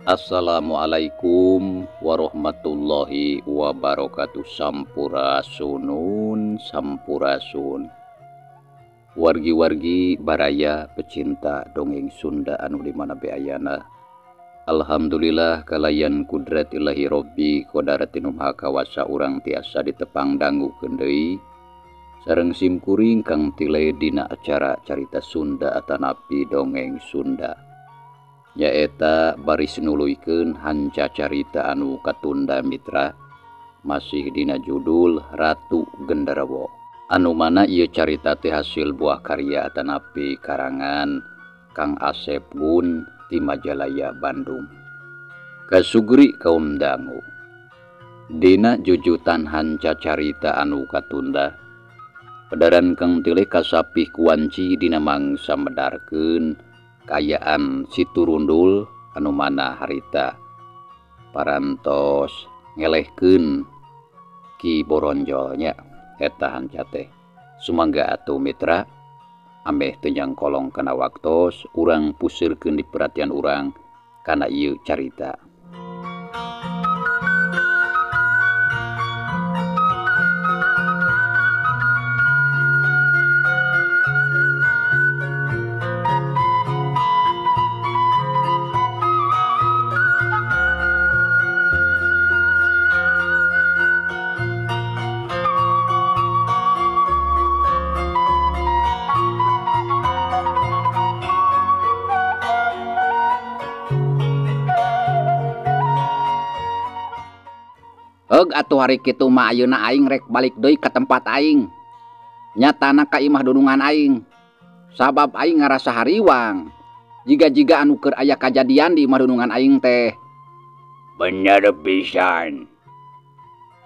Assalamualaikum warahmatullahi wabarakatuh. Sampurasunun sampurasun. Wargi-wargi baraya pecinta dongeng Sunda anu di mana be ayana. Alhamdulillah kalayan kudrat ilahi robbi kodaratin maha kawasa urang tiasa ditepang dangukeun deui. Sareng simkuring kang tile dina acara carita Sunda atanapi dongeng Sunda. Nyaeta baris nuluykeun hanca carita anu katunda mitra masih dina judul Ratu Genderuwo. Anu mana ieu carita teh hasil buah karya atanapi karangan Kang Asep Gun ti Majalaya Bandung. Kasugri kaum dangu. Dina jujutan hanca carita anu katunda pedaran Kang Tile kasapih kuanci dina mangsa medarkeun kayaan Siturundul anu mana harita parantos ngelehkeun Ki Boronjolnya eta hanca teh. Sumangga atuh mitra ameh teu nyangkolong kana waktos urang pusirkeun di perhatian urang kana ieu carita. Heug atuh hari kitu mah ayeuna aing rek balik deui ka tempat aing. Nyatana ka imah dunungan aing. Sabab aing ngarasa hariwang. Jiga-jiga anu keur aya kajadian di imah dunungan aing teh. Bener pisan.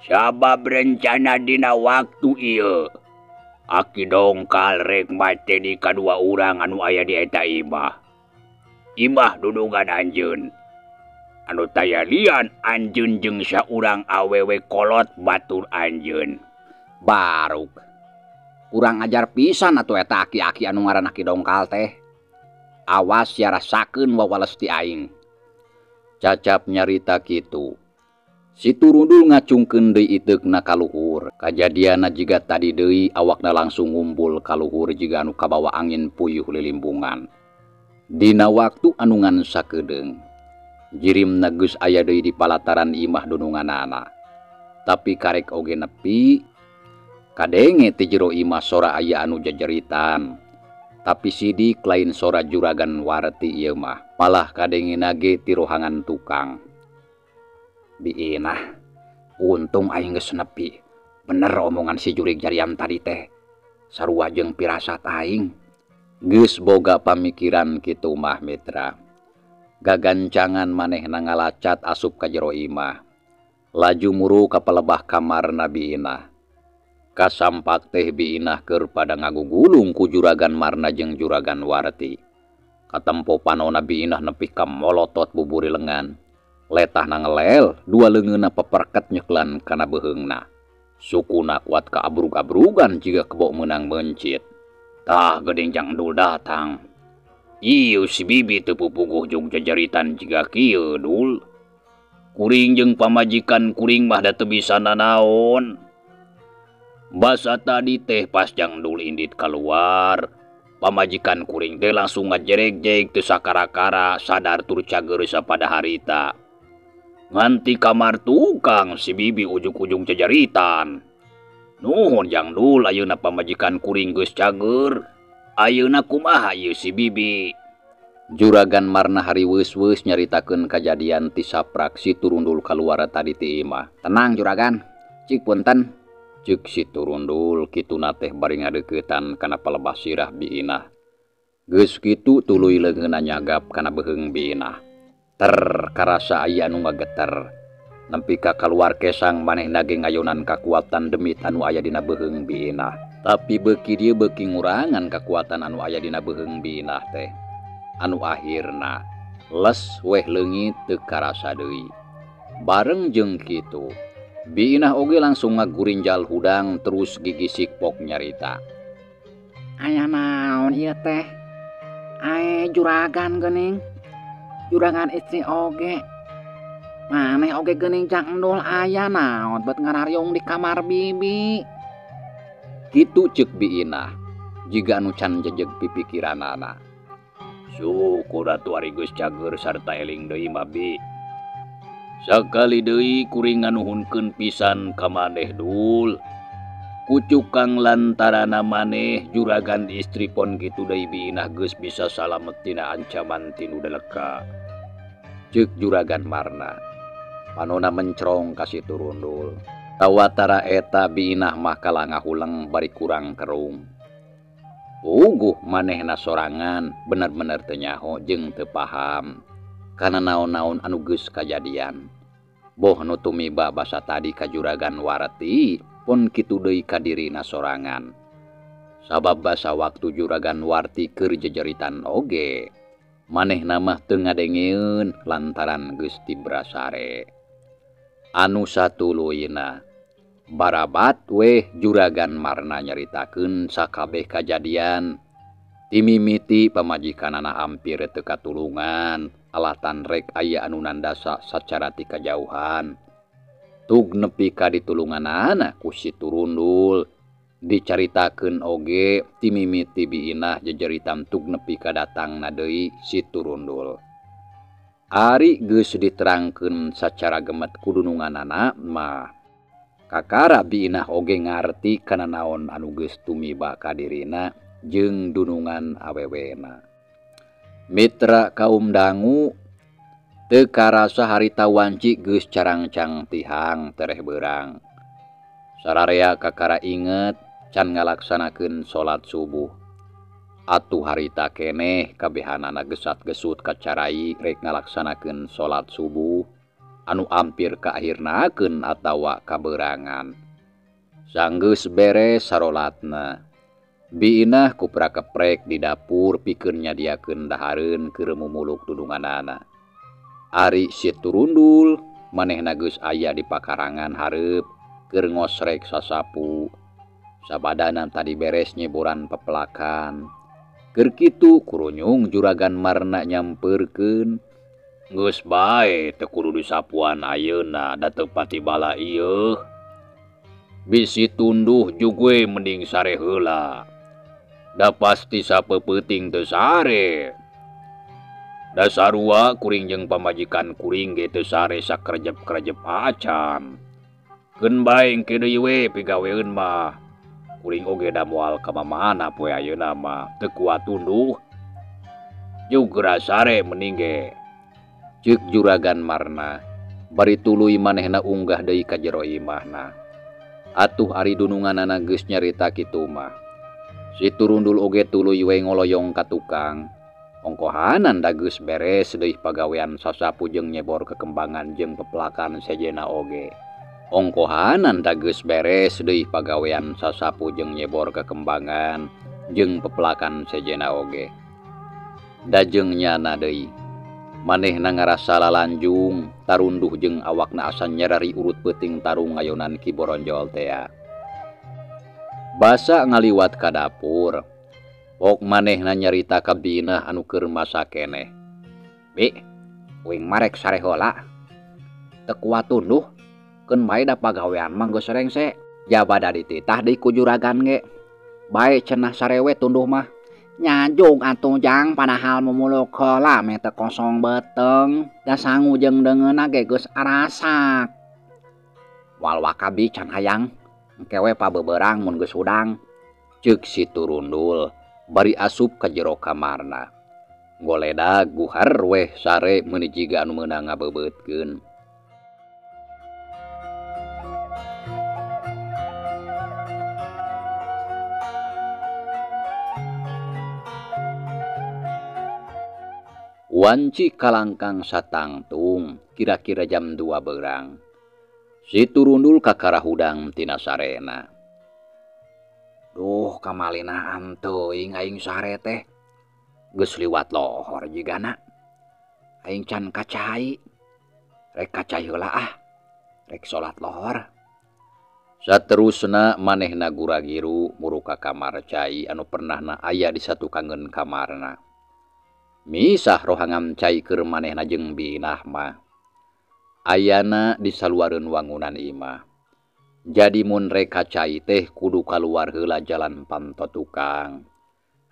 Sabab rencana dina waktu ieu. Aki Dongkal rek mate di kadua urang anu aya di eta imah. Imah dunungan anjeun. Anu taya lian anjeun jeung saurang awewe kolot batur anjeun. Baruk. Kurang ajar pisan atuh eta aki-aki anu ngaran Aki Dongkal teh. Awas sia rasakeun wawales ti aing. Cacap nyarita kitu. Siturundul ngacungkeun deui iteukna ka luhur. Kajadianna jiga tadi deui awakna langsung ngumpul ka luhur jiga anu kabawa angin puyuh lilimbungan. Dina waktu anu ngan sakedeung jirimna geus aya deui di palataran imah dununganana. Tapi karek oge nepi kadenge ti jero imah sora aya anu jajeritan. Tapi sidik lain sora juragan Warti ieu mah, malah kadengena ge ti rohangan tukang. Biinah, untung aing geus nepi. Bener omongan si jurig jariam tadi teh. Sarua jeung pirasat aing. Geus boga pamikiran kitu mah mitra. Gagancangan manehna ngalacat asup ka jero imah. Laju muru ka palebah kamar Bi Inah. Kasampak teh Bi Inah keur pada ngagugulung ku juragan Marna jeung juragan Warti. Katempo panona Bi Inah nepi ka molotot buburi lengan. Letahna ngelel, dua leungeunna peperket nyeklan kana beuheungna. Sukuna kuat ka abrug-abrugan jiga kebo meunang mencit. Tah geuning Jang Endul datang. Ieu si bibi teu pupuguh jeung jajaritan jiga kieu Dul. Kuring jeung pamajikan kuring mah da teu bisa nanaon. Basa tadi teh pas Jang Endul indit kaluar, pamajikan kuring teh langsung ngajereg-jeg teu sakara-kara sadar tur cager sapada harita. Nganti kamar tukang si bibi ujug-ujug jajaritan. Nuhun Jang Endul ayeuna pamajikan kuring geus cager. Ayeuna kumaha ieu si bibi? Juragan Marna hariweus-weus nyaritakeun kajadian ti saprak Siturundul kaluar tadi ti imah. Tenang juragan, cik punten. Ceuk Siturundul kituna teh bari ngadeuketan kana palebah sirah Bi Inah. Geus kitu tuluy leungeunna nyagap kana beuheung Bi Inah. Ter karasa aya anu ngageter. Nepi ka kaluar kesang manehna ge ngayonan kakuatan demit anu aya dina beuheung Bi Inah. Tapi beuki dieu beuki ngurangan kakuatan anu aya dina beuheung Bi Inah teh. Anu akhirna les weh leungit teu karasa deui. Bareng jeung kitu, Bi Inah oge langsung ngagurinjal hudang terus gigisik pok nyarita. Aya naon ieu teh? Ae juragan geuning. Juragan istri oge. Maneh oge geuning Jang Endul aya naon bet ngarariung di kamar bibi. Kitu ceuk Bi Inah jiga anu can jejeg pipikiranana. Syukur atuh ari geus cager sarta eling deui mah Bi. Sakali deui kuring nganuhunkeun pisan ka maneh Dul. Kucukang lantarana maneh juragan istri pon kitu deui Bi Inah geus bisa salamet tina ancaman ti nu deleka. Ceuk juragan Marna. Panona mencrong ka si Turundul. Tawatara eta Bi Inah mah kalah ngahuleng bari kurang kerung. Puguh manehna sorangan bener-bener teu nyaho jeung teu paham kana naon-naon anu geus kajadian. Boh nu tumiba basa tadi ka juragan Warti pon kitu deui ka dirina sorangan. Sabab basa waktu juragan Warti keur jejeritan oge manehna mah teu ngadengeun lantaran geus tibrasare. Anu satuluyna barabat weh juragan Marna nyaritakeun sakabeh kajadian. Timimiti pamajikanana hampir teu katulungan alatan rek aya anu nandasa sacara ti kajauhan. Tug nepi ka ditulunganana ku si Turundul. Dicaritakeun oge timimiti Bi Inah jejeritan tug nepi ka datangna deui si Turundul. Ari geus diterangkeun sacara gemet ku dununganana mah kakara Bi Inah oge ngarti kana naon anu geus tumiba ka dirina jeung dunungan awewena. Mitra kaum dangu teu karasa harita wanci geus carangcang tihang tereh beurang. Sararea kakara inget can ngalaksanakeun salat subuh. Atuh harita keneh kabehanana gesat-gesut kacarai rek ngalaksanakeun salat subuh anu ampir kaakhirnakeun atawa kaberangan. Sanggeus beres sarolatna, Bi Inah kupra-keprek di dapur pikeun nyadiakeun dahareun keur mumuluk dununganana. Ari si Turundul manehna geus aya di pakarangan hareup keur ngosrek sasapu. Sabadana tadi beres nyeboran pepelakan. Keur kitu kurunyung juragan Marna nyampeurkeun. Geus bae teu kudu disapuan ayeuna da teu pati bala ieu. Bisi tunduh jug we mending sare heula. Da pasti sapeupeting teu sare. Da sarua kuring jeung pamajikan kuring ge teu sare sakerjep-kerjep acan. Keun bae engke deui we pigaweun mah. Kuring oge da moal ka mamana poe ayeuna mah teu kuat tunduh. Jug geura sare mending ge. Ceuk juragan Marna bari tuluy manehna unggah deui ka jero imahna. Atuh ari dununganana geus nyarita kitu mah. Si Turundul oge tuluy we ngoloyong ka tukang. Ongkohanan da geus beres deui pagawean sasapu jeung nyebor kekembangan jeung pepelakan sejena oge. Ongkohanan da geus beres deui pagawean sasapu jeung nyebor kekembangan jeung pepelakan sejena oge. Dajeng nyana deui manehna ngarasa lalanjung tarunduh jeung awakna asa nyerari urut peuting tarung ngayonan Ki Boronjol tea. Basa ngaliwat ka dapur, pok manehna nyarita ka Bi Inah anu keur masak keneh. Bi, uing marek sare heula. Teu kuat tunduh, keun bae da pagawean mah geus rengse. Jabada dititah deui ku juragan ge. Bae cenah sarewe tunduh mah. Nyajung atuh Jang padahal mumuluk heula meh teu kosong beuteung. Da sangu jeung deungeunna ge geus arasak. Wal wakabi can hayang. Engke we pabeberang mun geus hudang. Ceuk si Turundul bari asup ka jero kamarna. Goledag guhar weh sare meuni jiga anu meunang ngabebeutkeun. Wanci kalangkang satangtung kira-kira jam 2 berang. Si Turundul kakara hudang tina sarena. Duh kamalinaan teuing aing sare teh. Geus liwat lohor jigana. Aing can kacai. Rek kacai heula ah. Rek salat lohor. Saterusna manehna gura-giru muru ka kamar cai anu pernahna aya di satukangeun kamarna. Misah rohangan cai keur manehna jeung Bi Inah mah. Ayana di saluareun wangunan imah. Jadi mun rek ka cai teh kudu kaluar heula jalan panto tukang.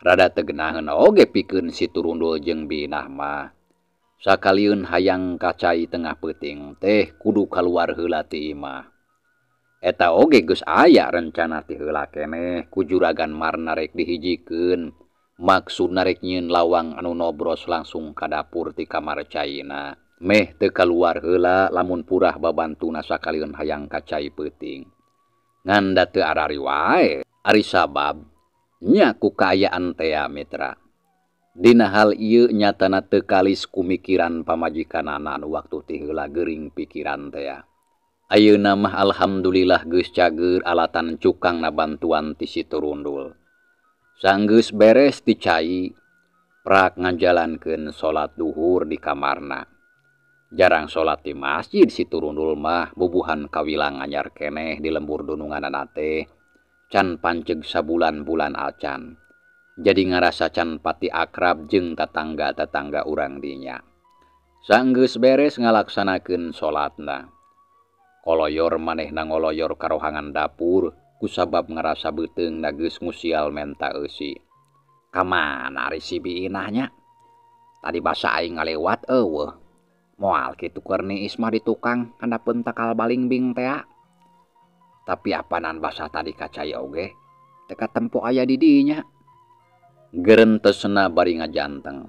Rada teu geunaheun oge pikeun si Turundul jeung Biinah mah. Sakalieun hayang ka cai tengah peuting teh kudu kaluar heula ti imah. Eta oge geus aya rencana ti heula keneh ku juragan Marna rek dihijikeun. Maksudna rek nyieun lawang anu nobros langsung ka dapur ti kamar caina. Meh teu kaluar heula lamun purah babantuna sakalieun hayang ka cai peuting. Ngan da teu arari wae, ari sabab nya ku kaayaan tea mitra. Dina hal ieu nyatana teu kalis kumikiran pamajikanana anu waktu ti heula geuring pikiran tea. Ayeuna mah alhamdulillah geus cager alatan cukang na bantuan ti si Turundul. Sanggeus beres ti cai, prak ngajalankeun salat duhur di kamarna. Jarang salat di masjid si Turundul mah bubuhan kawilang anyar keneh di lembur dununganana teh. Can panceg sabulan-bulan acan. Jadi ngarasa can pati akrab jeung tatangga-tatangga urang dinya. Sanggeus beres ngalaksanakeun salatna. Koloyor manehna ngoloyor karohangan dapur kusabab ngarasa beuteung na geus ngusial menta eusi. Kamana ari si Biinah nya? Tadi basa aing ngalewat eueuh. Moal kitu keur niis mah di tukang handapeun takal balingbing tea. Tapi apanan basa tadi ka cai oge teu katempo aya di dinya. Gerentesna bari ngajanteng.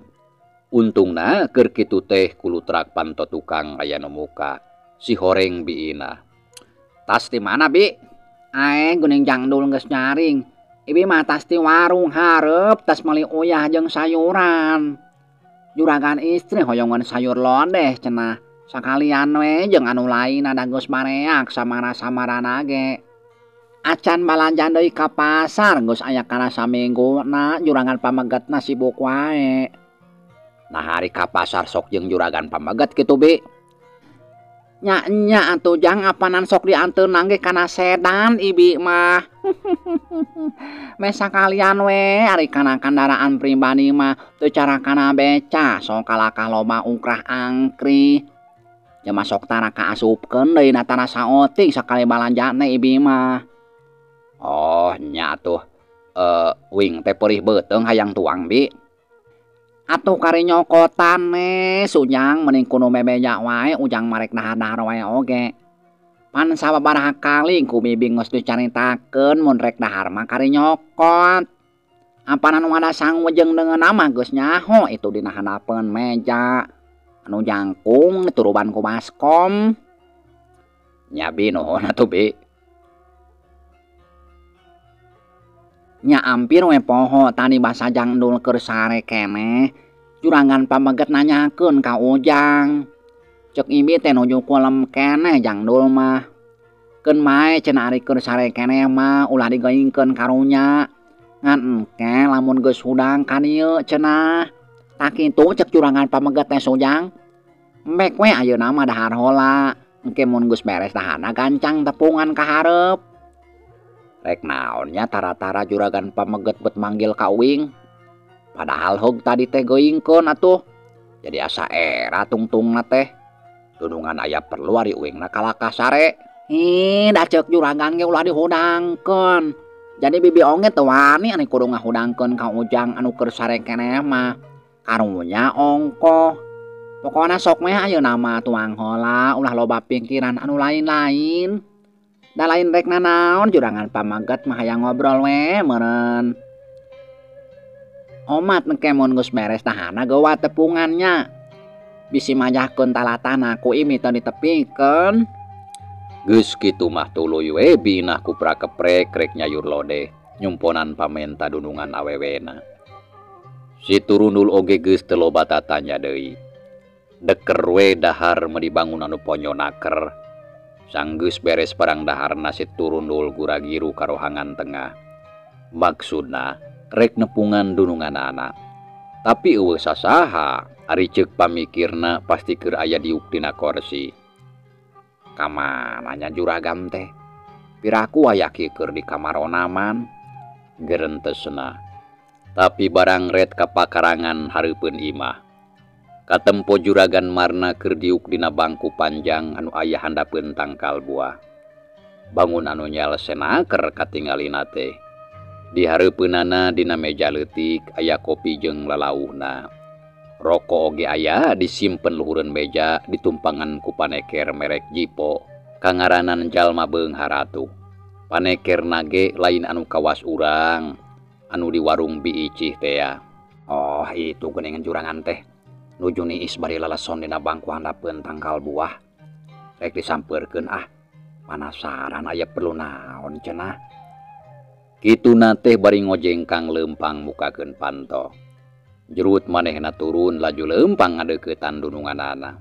Untungna keur kitu teh kulutrak panto tukang aya nu muka. Si horeng Biinah. Tas di mana Bi? Aeng geuning jangdul geus nyaring. Ibi mah tas ti warung hareup tas meuli uyah jeung sayuran. Juragan istri hoyongan sayur lodeh cenah. Sakalian we jeung anu lain ada geus mareak samara-samarana ge. Acan balanja deui ka pasar geus aya kana samingguna juragan pamegetna sibuk wae. Nah hari ka pasar sok jeung juragan pameget kitu Bi. Nya nya atuh jang apanan sok dianteunang ge kana sedan ibi mah. Meh sakalian we ari kana kandaraan pribadi mah teu cara kana beca sok kalakah loba ungkrah angkrih. Jama sok tara kaasupkeun deui na tara saotik sakali balanja teh ibi mah. Oh nya atuh wing teh perih beuteung hayang tuang Bi. Atuh kari nyokotan we sujang mending kudu bebeja wae ujang marek dahar-dahar wae oge. Pan sababaraha kali ku bibi geus dicaritakeun mun rek dahar mah kari nyokot. Apanan wadah sangu jeung deungeunna mah geus nyaho itu dina handapeun meja. Anu jangkung dituruban ku baskom. Nya Bi nuhun atuh Bi. Nya ampir we poho tadi basa jangdul keur sare keneh. Jurangan pameget nanyakeun ka Ujang. Ceuk ibi teh nuju kulem keneh jangdul mah. Keun mae cenah ari keur sare keneh mah ulah digeingkeun karunya. Ngan engke lamun geus hudang ka dieu cenah. Tah kitu ceuk jurangan pameget teh Sujang. Embek we ayeuna mah dahar heula. Engke mun geus beres daharna gancang tepungan ka hareup. Rek naonnya tara-tara juragan pameget bet manggil ka uing. Padahal hog tadi teh geuingkeun atuh. Jadi asa era tungtungna teh. Dunungan aya perlu ari uingna kalakah sare. Ih, da ceuk juragan ge ulah dihudangkeun. Jadi bibi onge teu wani anu kudu ngahudangkeun ka Ujang anu keur sare keneh mah. Karunya ongkoh. Pokona sok meh ayeuna mah tuang heula ulah loba pikiran anu lain-lain. Da lain rek nanaon jurangan pameget mah hayang ngobrol we meureun. Omat engke mun geus beres dahana gewa tepungannya. Bisi majahkeun talatana ku imi teu ditepikeun. Geus kitu mah tuluy we Biinah kupra-keprek rek nyayur lodeh nyumponan pamenta dunungan awewena. Si Turundul oge geus teu loba tatanya deui. Deker we dahar meuni bangun anu ponyo naker. Sanggeus beres barang daharna si Turundul gura-giru karohangan tengah. Maksudna rek nepungan dunungan anak. Tapi eueuh sasaha ari ceuk pamikirna pasti keur aya diuk dina korsi. Kamana nya juragan teh? Piraku aya keur di kamar onaman. Gerentesna. Tapi barang ret ka pakarangan hareupeun imah. Katempo Juragan Marna keur diuk dina bangku panjang anu aya handapeun tangkal buah. Bangun anu nyelsenaker katingalina teh. Di hareupeunana dina meja leutik aya kopi jeung lalauhna. Rokok oge aya disimpen luhureun meja ditumpangan ku paneker merek Jipo. Kangaranan jalma beunghar atuh. Paneker nage lain anu kawas urang, anu di warung Bi Icih tea. Oh, itu geuningan jurangan teh. Nuju niis bari laleson dina bangku handapeun tangkal buah. Rek disampeurkeun ah. Panasaran aya perlu naon cenah. Kituna teh bari ngojengkang leumpang mukakeun panto. Jerut manehna turun laju leumpang ngadeuketan dununganana.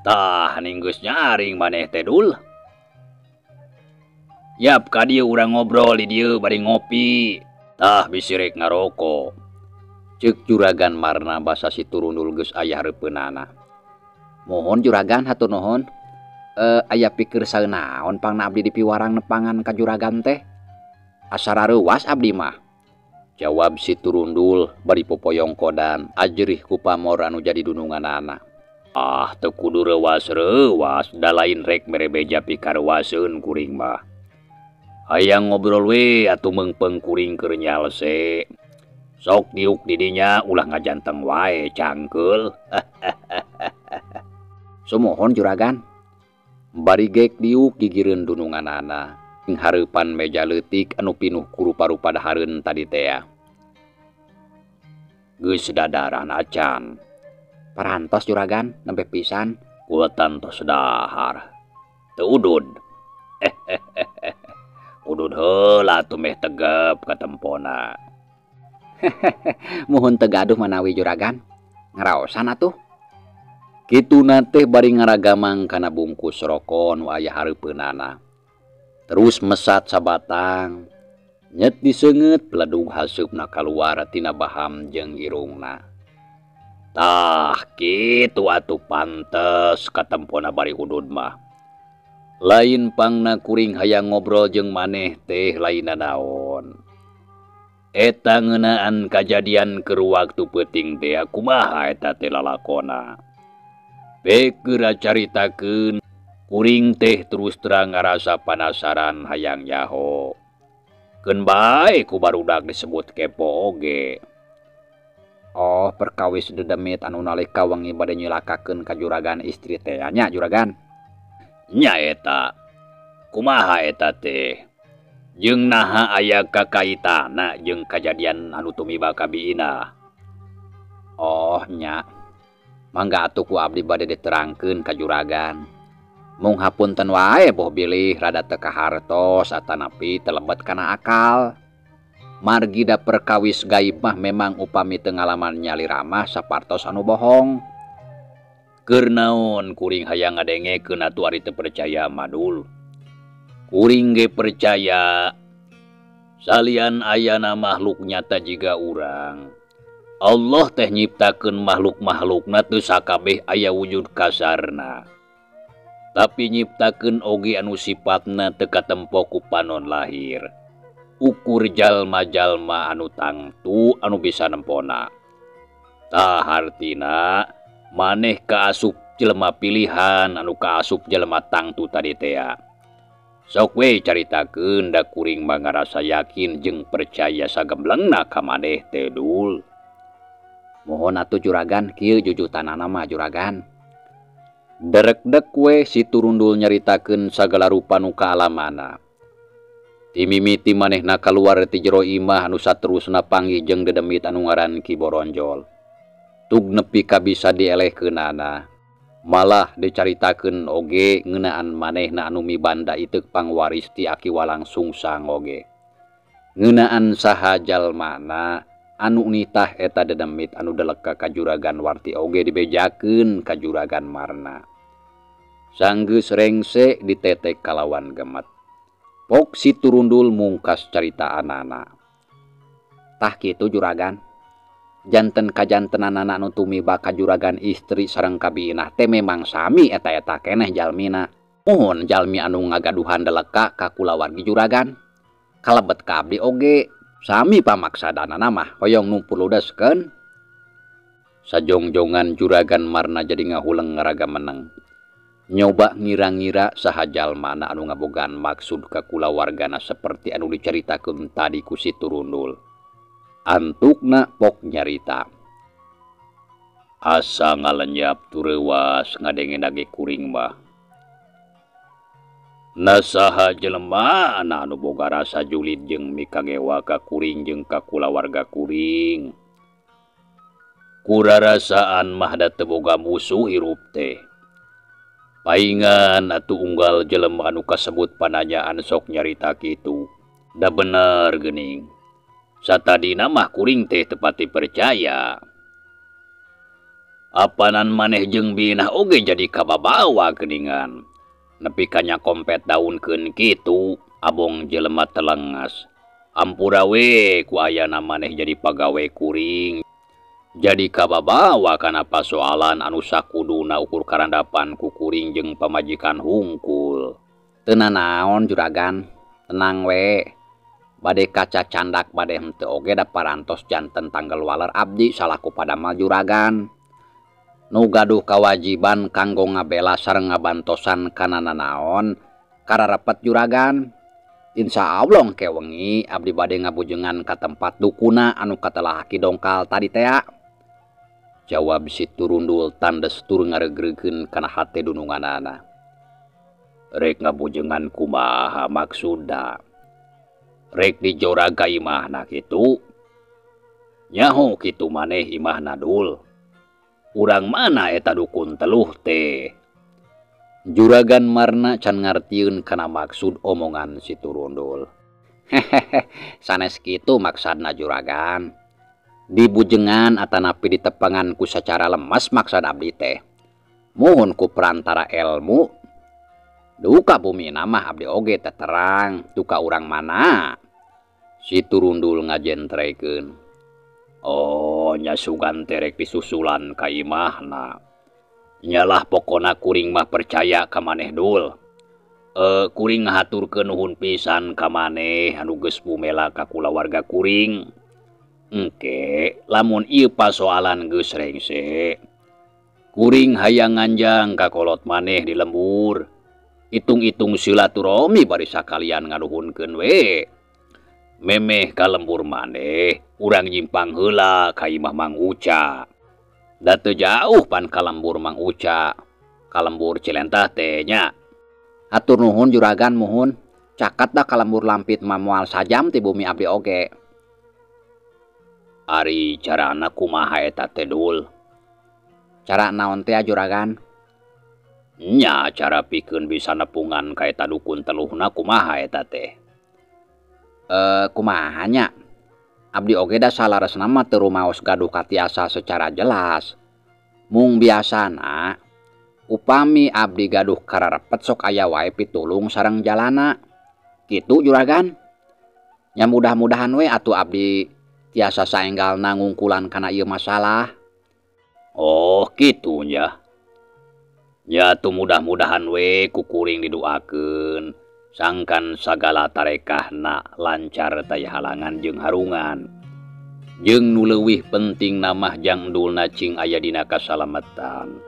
Tah ning geus nyaring maneh teh, Dul. Yap ka dieu urang ngobrol di dieu bari ngopi. Tah bisi rek ngaroko. Ceuk Juragan Marna basa si Turundul geus aya hareupeunana. Mohon Juragan, hatur nuhun. Aya pikir saeunaon pangna abdi dipiwarang nepangan ka Juragan teh? Asa rareuwas abdi mah. Jawab si Turundul bari popoyong kodan ajerih ku pamor anu jadi dununganana. Ah, teu kudu reuwas-reuwas, da lain rek mere beja pikarewaseun kuring mah. Hayang ngobrol we atuh meungpeung kuring keur nyalse. Sok diuk di dinya ulah ngajanteng wae cangkeul. Sumuhun Juragan. Bari gek diuk gigireun dununganana. Ing hareupan meja leutik anu pinuh ku rupa-rupa dahareun tadi tea. Geus dadaran acan. Parantos Juragan, nembe pisan. Kuatan tos dahar. Teu udud. Udud heula atuh meh tegep katempona. Muhun teu gaduh manawi Juragan. Ngaraosan atuh. Kituna teh bari ngaragamang kana bungkus roko nu aya hareupeunana. Terus mesat sabatang. Nyet diseungeut peledug haseupna kaluar tina baham jeung irungna. Tah kitu atuh pantes katempona bari udud mah. Lain pangna kuring hayang ngobrol jeung maneh teh lain naon. Eta ngeunaan kajadian keur waktu peuting teh kumaha eta teh lalakona. Beukeur caritakeun kuring teh terus terang ngarasa panasaran hayang nyaho. Keun bae ku barudak disebut kepo oge. Oh, perkawis dedemit anu nalika wengi bade nyilakakeun ka Juragan istri teh nya Juragan. Nya eta. Kumaha eta teh? Jeung naha aya kakaitana jeung kajadian anu tumiba ka Bi Inah. Oh nya. Mangga atuh ku abdi bade diterangkeun ka Juragan. Mung hapunten wae boh bilih rada teu kahartos atanapi teu lebet kana akal. Margi da perkawis gaib mah memang upami teu ngalaman nyalira mah sapartos anu bohong. Keur naon kuring hayang ngadengekeun atuh ari teu percaya madul. Kuring ge percaya salian ayana makhluk nyata jiga urang. Allah teh nyiptakeun makhluk-makhlukna teu sakabeh aya wujud kasarna. Tapi nyiptakeun oge anu sifatna teu katempo ku panon lahir. Ukur jalma-jalma anu tangtu anu bisa nempona. Tah hartina maneh kaasup jelema pilihan anu kaasup jelema tangtu tadi tea. Sok we caritakeun da kuring mah ngarasa yakin jeung percaya sagemblengna ka maneh teh, Dul. Mohon atuh Juragan, kieu jujutanana mah Juragan. Derekdek we si Turundul nyaritakeun sagala rupa nu kaalamana. Timimiti manehna kaluar ti jero imah anu saterusna panggih jeung dedemit anu ngaran Ki Boronjol. Tug nepi ka bisa dielehkeunana. Malah dicaritakeun oge ngeunaan manehna anu mibanda iteuk pangwaris ti Aki Walang Sungsang oge. Ngeunaan saha jalmana anu nitah eta dedemit anu deleka ka Juragan Warti oge dibejakeun ka Juragan Marna. Sanggeus rengse ditetek kalawan gemet. Pok si Turundul mungkas caritaanana. Tah kitu Juragan. Janten kajantenanana anu tumiba ka Juragan istri sareng ka Bi Inah teh memang sami eta-eta keneh jalmina. Muhun jalmi anu ngagaduhan deleka ka kulawargi Juragan. Kalebet ka abdi oge sami pamaksadanana mah hoyong numpuludeskeun. Sajongjongan Juragan Marna jadi ngahuleng ngaraga meneng. Nyoba ngira-ngira saha jalmana anu ngabogaan maksud ka kulawargana seperti anu dicaritakeun tadi ku si Turundul. Antukna pok nyarita. Asa ngalenyap tureuwas ngadenge ge kuring mah. Nasaha jelema anu boga rasa julid jeung mikangewa ka kuring jeung ka kulawarga kuring. Kurarasaan mah da teu boga musuh hirup teh. Paingan atuh unggal jelema anu kasebut pananyaan sok nyarita kitu. Da bener geuning. Satadina mah kuring teh teu pati percaya. Apanan maneh jeung binah oge jadi kababawa geuningan. Nepi ka nyakompet daunkeun kitu abong jelema telengas. Ampura we ku ayana maneh jadi pagawe kuring. Jadi kababawa kana pasoalan anu sakuduna ukur karandapan ku kuring jeung pamajikan hungkul. Teu nanaon Juragan, tenang we. Bade kaca candak bade henteu oge da parantos janten tanggal waler abdi salaku padamal Juragan. Nu gaduh kawajiban kanggo ngabela sareng ngabantosan kana nanaon kararepet Juragan. Insya Allah engke wengi abdi bade ngabujengan ka tempat dukuna anu katelah Ki Dongkal tadi tea. Jawab si Turundul tandes tur ngareugreugkeun kana hate dununganana. Rek ngabujengan kumaha maksudna? Rek dijorag ka imahna kitu? Nyaho kitu maneh imahna dul. Urang mana eta dukun teluh teh? Juragan Marna can ngartieun kana maksud omongan si Turundul. Hehehe, sanes kitu maksudna Juragan. Dibujengan atanapi ditepangan ku sacara lemas maksad abdi teh. Muhun ku perantara ilmu. Duka bumi mah abdi oge teh terang, duka urang mana? Si Turundul ngajentrekeun. Oh, nya sugan teh rek disusulan ka imahna. Nyalah pokona kuring mah percaya ka maneh dul. Kuring ngahaturkeun nuhun pisan ka maneh anu geus bumela ka kulawarga kuring. Engke lamun ieu pasoalan geus rengse, kuring hayang nganjang ka kolot maneh di lembur. Hitung-hitung silaturahmi bari sakalian nganuhunkeun we. Memeh ka lembur maneh, urang nyimpang heula ka imah Mang Uca. Da teu jauh pan ka lembur Mang Uca, ka lembur Cilentah teh nya. Hatur nuhun Juragan muhun, cakat da ka lembur Lampit mah moal sajam ti bumi abdi oge. Ari carana kumaha eta teh dul? Cara naon teh Juragan? Nya cara pikeun bisa nepungan ka eta dukun teluhna kumaha eta teh? Kumaha nya? Abdi oge da salaresna mah teu rumaos gaduh katiasa secara jelas. Mung biasana upami abdi gaduh kararepet sok aya wae pitulung sareng jalana. Kitu Juragan. Nya mudah-mudahan we atuh abdi tiasa saenggalna ngungkulan kana ieu masalah. Oh, kitu nya. Nya atuh mudah-mudahan we ku kuring didoakeun sangkan sagala tarekahna lancar taya halangan jeung harungan. Jeung nu leuwih penting namah jang endulna cing aya dina kasalametan.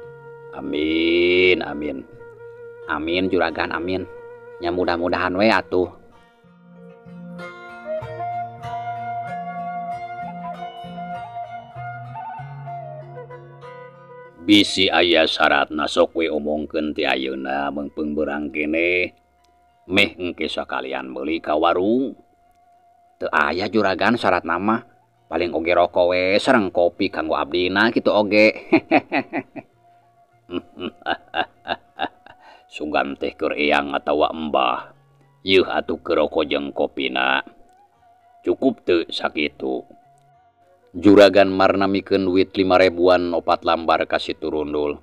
Amin amin. Amin Juragan amin. Nya mudah-mudahan we atuh. Bisi aya syaratna sok we omongkeun ti ayeuna meungpeung beurang keneh. Meh engke sakalian meuli ka warung. Teu aya Juragan syaratna mah, paling oge rokok we sareng kopi kanggo abdina kitu oge. Sugan teh keur eyang atawa embah. Yeuh atuh keur rokok jeung kopina. Cukup teu sakitu? Juragan Marna mikeun duit 5.000-an opat lambar ka si Turundul.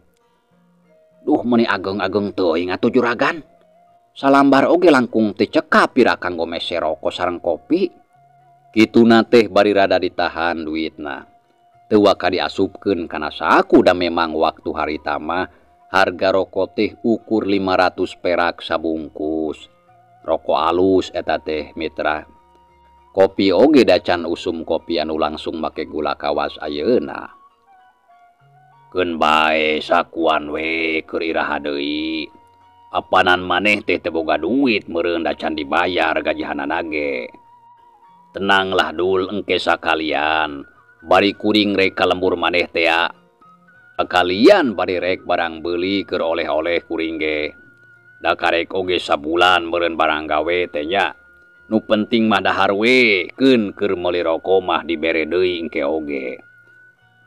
Duh meuni ageng-ageng teuing atuh Juragan. Salambar oge langkung teu cekap pira kanggo mese rokok sareng kopi. Kituna teh bari rada ditahan duitna. Teu waka diasupkeun kana saku da memang waktu harita mah harga rokok teh ukur 500 perak sabungkus. Rokok alus eta teh mitra. Kopi oge da can usum kopi anu langsung make gula kawas ayeuna. Keun bae sakuan we keur iraha deui. Apanan maneh teh teu boga duit meureun da can dibayar gajihanana ge. Tenanglah Dul engke sakalian bari kuring rek ka lembur maneh teh ya. Kalian bari rek barang beuli keur oleh-oleh kuring ge. Da karek oge sabulan meureun barang gawe teh nya. Nu penting mah dahar we keun keur meuli roko mah dibere deui engke oge.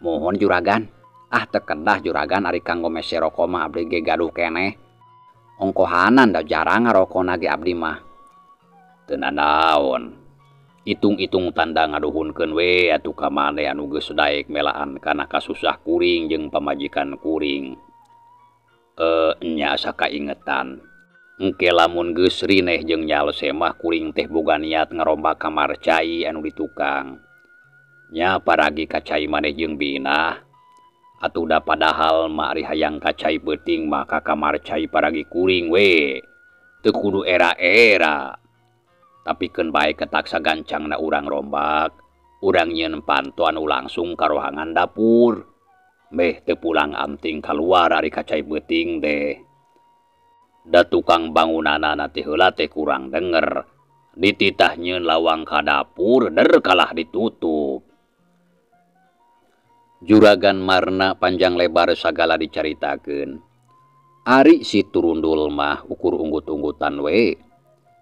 Mohon juragan. Ah teu kedah juragan ari kanggo mese roko mah abdi ge gaduh keneh. Ongkohanan da jarang ngarokona ge abdi mah. Teu nanaon. Itung-itung tanda ngaduhunkeun we atuh ka maneh anu geus daek melaan kana kasusah kuring jeung pamajikan kuring. Nya asa kaingetan. Engke lamun geus rineh jeung nyalse mah kuring teh boga niat ngarombak kamar cai anu di tukang. Nya paragi ka cai maneh jeung Binah. Atuh da padahal mah ari hayang ka cai peuting mah ka kamar cai paragi kuring we. Teu kudu era-era. Tapi keun bae ketak sagancangna urang rombak, urang nyieun panto anu langsung ka rohangan dapur. Meh teu pulang anting kaluar ari ka cai peuting teh. Da tukang bangunanana teh heula teh kurang denger. Dititah nyieun lawang ka dapur der kalah ditutup. Juragan Marna panjang lebar sagala dicaritakeun. Ari si Turundul mah ukur unggut-unggutan we.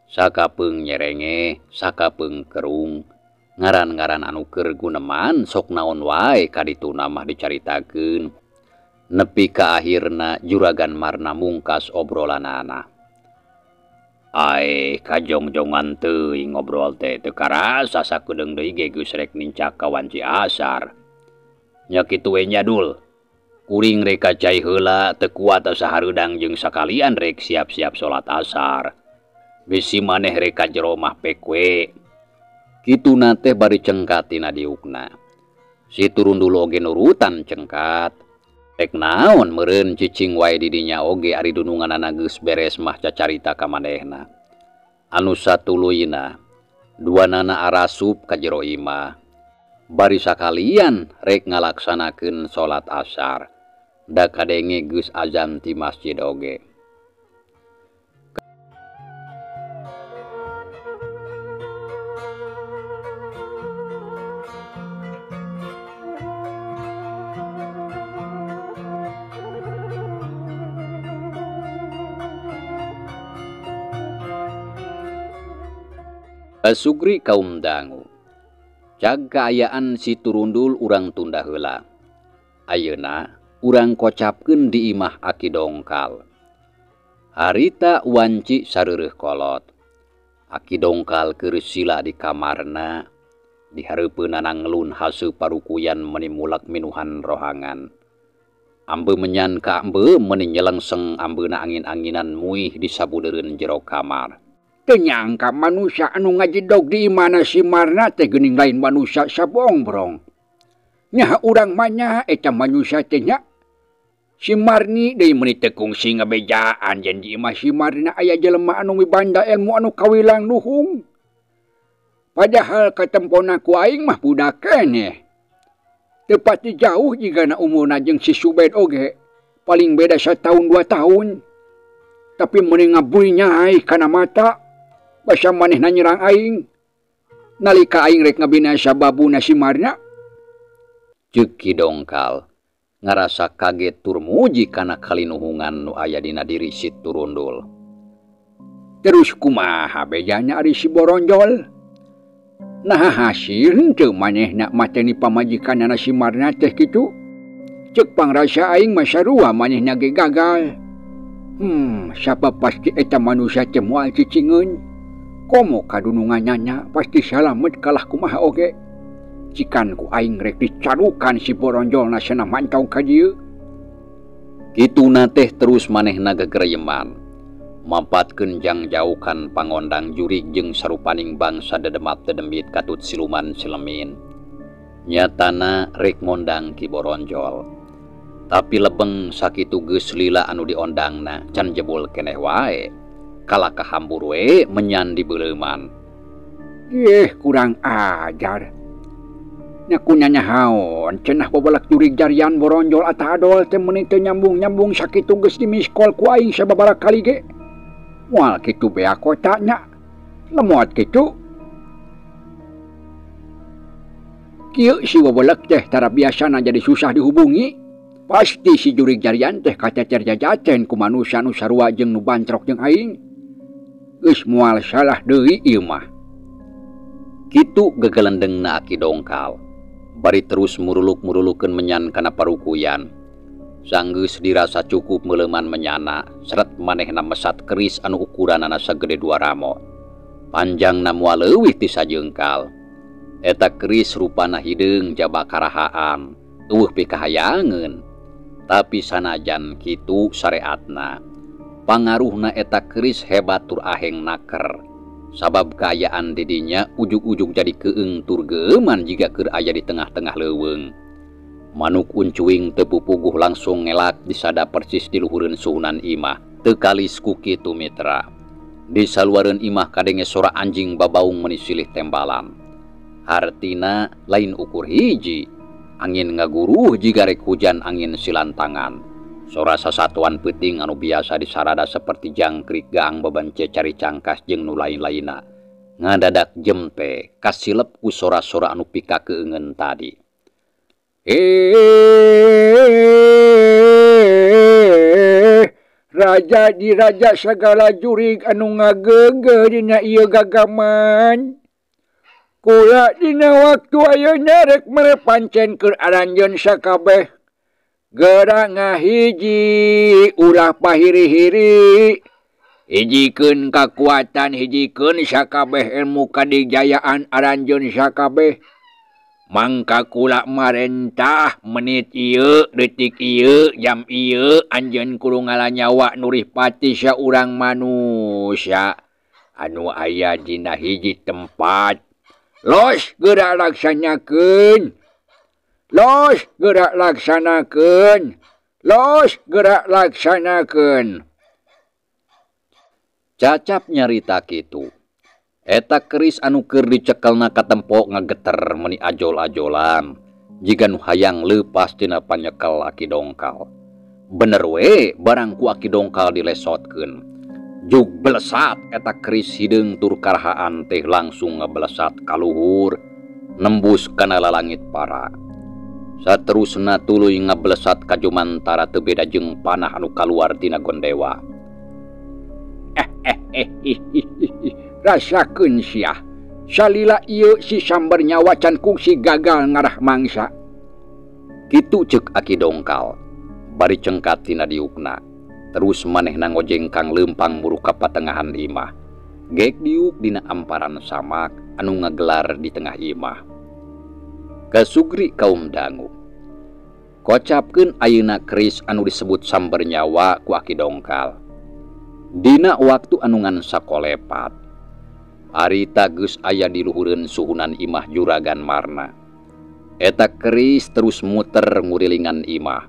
Sakapeung nyerenge, sakapeung kerung. Ngaran-ngaran anu keur guneman sok naon wae kadituna mah dicaritakeun. Nepi ka akhirna Juragan Marna mungkas obrolanana. Ae kajongjongan teuing ngobrol teh teu karasa sakedeung deui ge geus rek nincak ka wanci asar. Nya kitu we nya Dul. Kuring rek ka cai heula teu kuat asa hareudang jeung sakalian rek siap-siap salat asar. Bisi maneh rek ka jero mah pek we. Kituna teh bari cengkat tina diukna. Si Turundul oge nurutan cengkat. Rek naon meureun cicing wae di dinya oge ari dununganana geus beres mah cacarita ka manehna. Anu satuluyna duanana arasup ka jero imah. Bari sakalian rek ngalaksanakeun salat asar. Da kadenge geus azan ti masjid oge. Basugri kaum dangu. Cag kaayaan si Turundul urang tunda heula. Ayeuna urang kocapkeun di imah Aki Dongkal. Harita wanci sareureun kolot. Aki Dongkal keur sila di kamarna. Di hareupeunana ngelun haseum parukuyan meuni mulak minuhan rohangan. Ambe menyan ka ambe meuni nyelengseng ambeuna angin-anginan muih di sabudeureun jero kamar. Teu nyangka manusia anu ngajedog di imana si Marna teh geuning lain manusia sabongbrong. Nya urang mah nya eta manusia teh nya. Si Marni deui meuni teu kungsi ngabejaan yen di imah si Marna aya jelema anu mibanda ilmu anu kawilang nuhung. Padahal katempona ku aing mah budak keneh. Teu pati jauh jigana umurna jeung si Subed oge. Paling beda satahun 2 tahun. Tapi meuni ngabui nyai kana mata. Basa manehna nyerang aing. Nalika aing rek ngabina sababuna si Marna. Ceuk Ki Dongkal ngarasa kaget tur muji kana kalinuhungan nu aya dina diri si Turundul. Terus kumaha bejana ari si Boronjol? Nah hasil henteu manehna mateni pamajikanana si Marna teh kitu. Ceuk pangrasa aing mah sarua manehna ge gagal. Sabab pasti eta manusia teh moal cicingeun. Komo kadunungannya pasti salamet kalah kumaha oge. Cikan ku aing rek dicarukan si Boronjolna cenah mantau ka dieu. Kituna teh terus manehna gegereyeman. Mampatkeun jang jaukan pangondang jurig jeung sarupaning bangsa dedemat dedemit katut siluman silemin. Nyatana rek ngondang Ki Boronjol. Tapi lebeng sakitu geus lila anu diondangna can jebul keneh wae. Kalah kahambur we menyan di beleuman. Ih, kurang ajar. Nya kunyanya haon cenah babalak jurig jarian boronjol atah adol teh meuni teu nyambung-nyambung sakitu geus dimiskol ku aing sababaraha kali ge. Moal kitu bea kota nya. Lemot kitu. Kieu si wewelek teh tara biasana jadi susah dihubungi. Pasti si jurig jarian teh kacecer jajaten ku manusia nu sarua jeung nu bantrok jeung aing. Geus moal salah deui ieu mah. Kitu gegelendengna Aki Dongkal. Bari terus muruluk-murulukeun menyan kana parukuyan. Sanggeus dirasa cukup meuleman menyana, seret manehna mesat keris anu ukuranana sagede 2 ramo. Panjangna moal leuwih ti sajengkal. Eta keris rupana hideung jaba karahaan, eueuh pikahayangeun. Tapi sanajan kitu sareatna, pangaruhna eta keris hebat tur aheng naker. Sabab kaayaan didinya ujug-ujug jadi keung tur geuman jiga keur aya di tengah-tengah leuweung. Manuk uncuing teu pupuguh langsung ngelak disada persis di luhureun suhunan imah. Teu kalis ku kitu mitra. Di saluareun imah kadenge sora anjing babaung meuni silih tembalan. Hartina lain ukur hiji. Angin ngaguruh jiga rek hujan angin silantangan. Sora sasatuan peuting anu biasa disarada seperti jangkrik gaang bebence cari cangkas jeung nu lain-lainna. Ngadadak jempe kasilep ku sora-sora anu pikakeungeun tadi. Raja di raja segala jurig anu ngagegeh dina ieu gagaman. Kula dina waktu ayeuna rek mere pancen keur aranjeun sakabeh. Geura ngahiji ulah pahiri-hiri. Hijikeun kakuatan, hijikeun sakabeh ilmu kadijayaan aranjeun sakabeh. Mangka kula marentah menit ieu, detik ieu, jam ieu anjeun kudu ngalanyawa nurih pati saurang manusia anu aya dina hiji tempat. Los geura laksanakeun. Los geura laksanakeun. Los geura laksanakeun. Cacap nyarita kitu. Eta keris anu keur dicekelna katempo ngageter meuni ajol-ajolan. Jiga nu hayang leupas tina panyekel Aki Dongkal. Bener we barang ku Aki Dongkal dilesotkeun. Jug belesat eta keris hideung tur karahaan teh langsung ngebelesat kaluhur nembus kana lalangit para. Saterusna tuluy ngebelesat ka jumantara teu beda jeung panah anu kaluar tina gondewa. Rasakeun sia. Salila ieu si samber nyawa can kungsi gagal ngarah mangsa. Kitu ceuk Aki Dongkal. Bari cengkat tina diukna. Terus manehna ngojengkang leumpang muruk ka patengahan imah. Gek diuk dina amparan samak anu ngagelar di tengah imah. Kasugri kaum dangu. Kocapkeun ayeuna keris anu disebut samber nyawa ku Aki Dongkal. Dina waktu anu ngan sakolepat. Harita geus aya di luhureun suhunan imah Juragan Marna. Eta keris terus muter ngurilingan imah.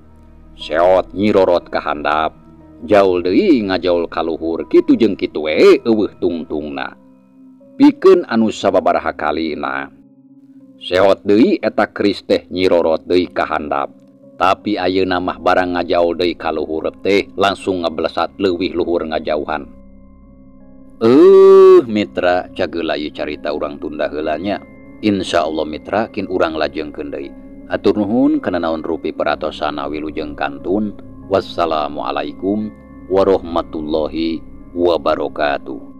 Seot nyirorot ka handap, jaul deui ngajaul ka luhur kitu jeung kitu we eueuh tungtungna. Pikeun anu sababaraha kalina. Seot deui eta keris teh nyirorot deui ka handap. Tapi ayeuna mah barang ngajaul deui ka luhur teh langsung ngeblesat leuwih luhur ngajauhan. Mitra cageula ieu carita urang tunda heula nya. Insyaallah mitra kin urang lajengkeun deui. Hatur nuhun kana naon rupi peratosana wilujeng kantun. Wassalamualaikum warahmatullahi wabarakatuh.